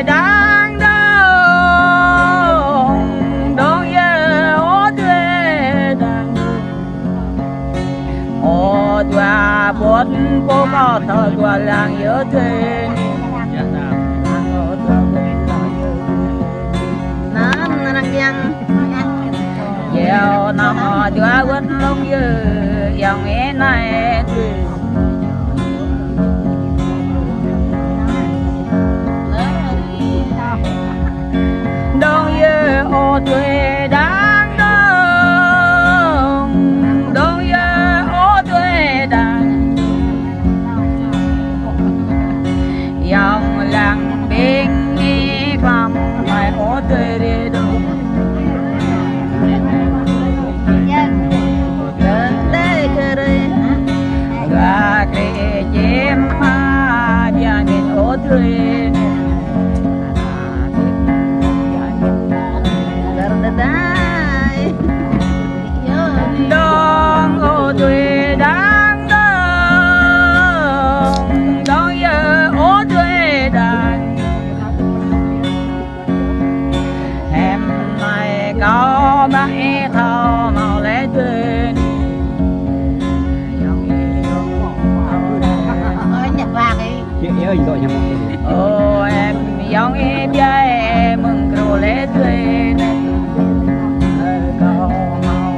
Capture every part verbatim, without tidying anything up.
Đang dong, dong yơh ô tui đang dong. Ô dua bôt pô kâo thâo dua lăng yơh tui. Năn, năn kiăng. Yơh năn dua bôt lông yơh, yong ih nai tui. Dong yơh ô tui đang dong, dong yơh ô tui đang. Yong lăng ƀing ni pam mai ô tui ri dong. Tơlơi kơ ri. Gak ri jim ma biang min ô tui. Dar dadai. Dong ô tui đang dong, dong yơh ô tui đang. Hem nai kâo mă ih thâo mâo lĕ tui. Ơ, nhập vàng đi. Ơ, em yong ih biă mơ̆ng krô lĕ tui. Kâo mâo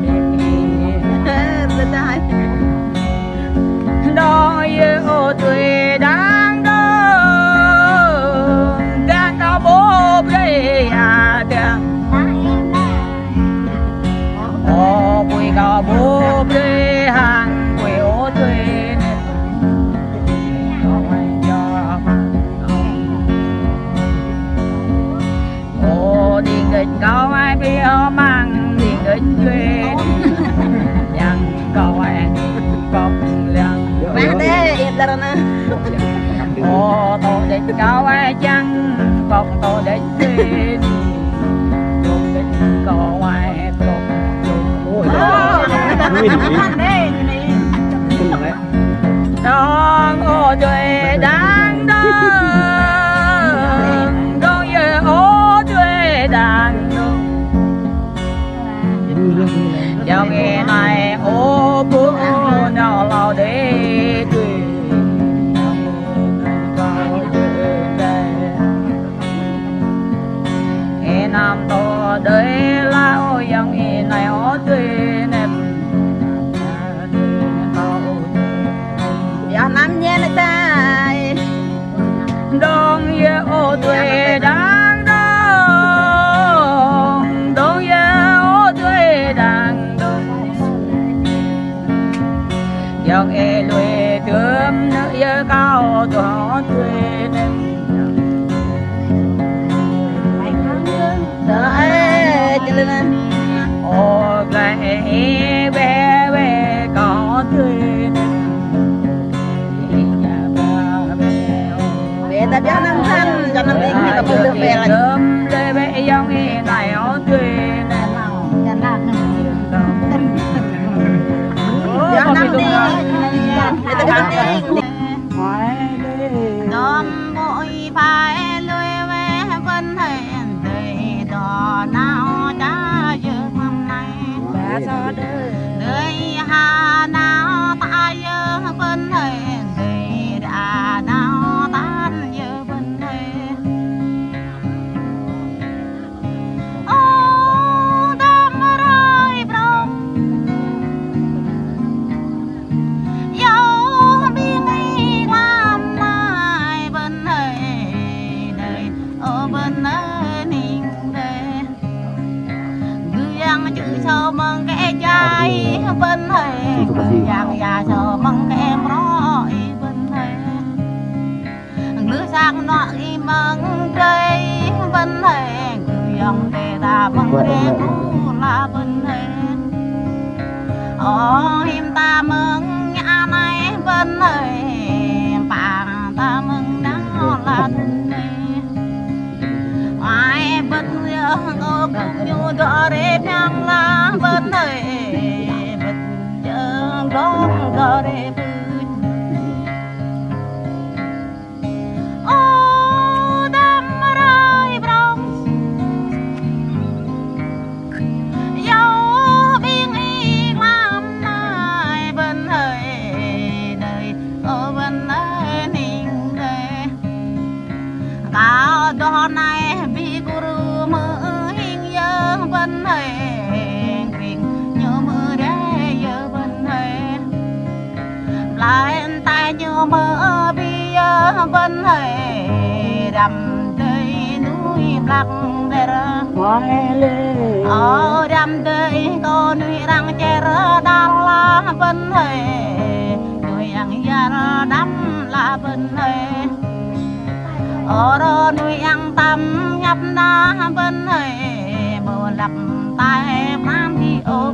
ih. Ơ, dadai. Dong yơh ô tui đang dong, đang kâo ƀu brơi hă đang. Ô, apui kâo ƀu brơi hăng apui ô tui. Ô, đing đĕč kâo ai pi amăng đing đĕč juê. Yang kâo ai đing kŏk liang. Mă tê, ih lar na. Ô, tŏ đĕč kâo ai čang kŏk tŏ đĕč juê. Tŏ đĕč kâo ai kŏk juê. Ôi, ôi. Dong ô tui đang dong, dong yơh ô tui đang dong. Yong ih nai ô ƀu nao hlâo đơi tui. Ih năm tŏ đơi la ô yong ih nai ô tui nem. Yơh năm ñen tai. Dong yơh ô tui đang dong, dong yơh ô tui đang dong. Yong ih lui tơm nơ yơh kâo tŏ tui nem. Dong ơi, čơlơi na. Ô, glai ih bê bê kâo tui nem. Bê ta biă năng than, čơlơi na ƀing ta ƀu lĕ bê lăi. Tơm lĕ bê yong ih nai ô tui nem. Biă năng than. Bê ta biă năng than. Dong ƀu ih phai lui weh bơ̆n hơi, dơi dŏ nao ta yơh mơ̆ng anai. Dơi ha nao ta yơh bơ̆n hơi, dơi đa nao ta yơh bơ̆n hơi. Ơ, đam rai prong. Yơh ƀing ih lăm mai bơ̆n hơi, đơi, ơ, bơ̆n hơi ning đơi. Gơ̆ yang čư̆ sô mơ̆ng kơ jai bơ̆n hơi, gơ̆ yang ya sô mơ̆ng kơ mrô ih bơ̆n hơi. Glưh sang nŏ ih mơ̆ng drơi bơ̆n hơi, glưh yong drơi ta mơ̆ng drơi kơ la bơ̆n hơi. Ơ, him ta mơ̆ng ña anai bơ̆n hơi, păng ta mơ̆ng nao la bơ̆n hơi. Ai bơ̆n hơi, kơ kung ñu dŏ rê păng la bơ̆n hơi, bơ̆n jơ̆ng dŏng dŏ rê bơ̆n. Ơ, đam Dăm dơi nuih blak ber. Ơ, dăm dơi kơ nuih arăng čer đal la bơnai. Nuih arăng yar dăm la bơnai. Ơ, rơ nuih arăng tăm ñăp na bơnai. Mơ lăp tai pran ti ơ.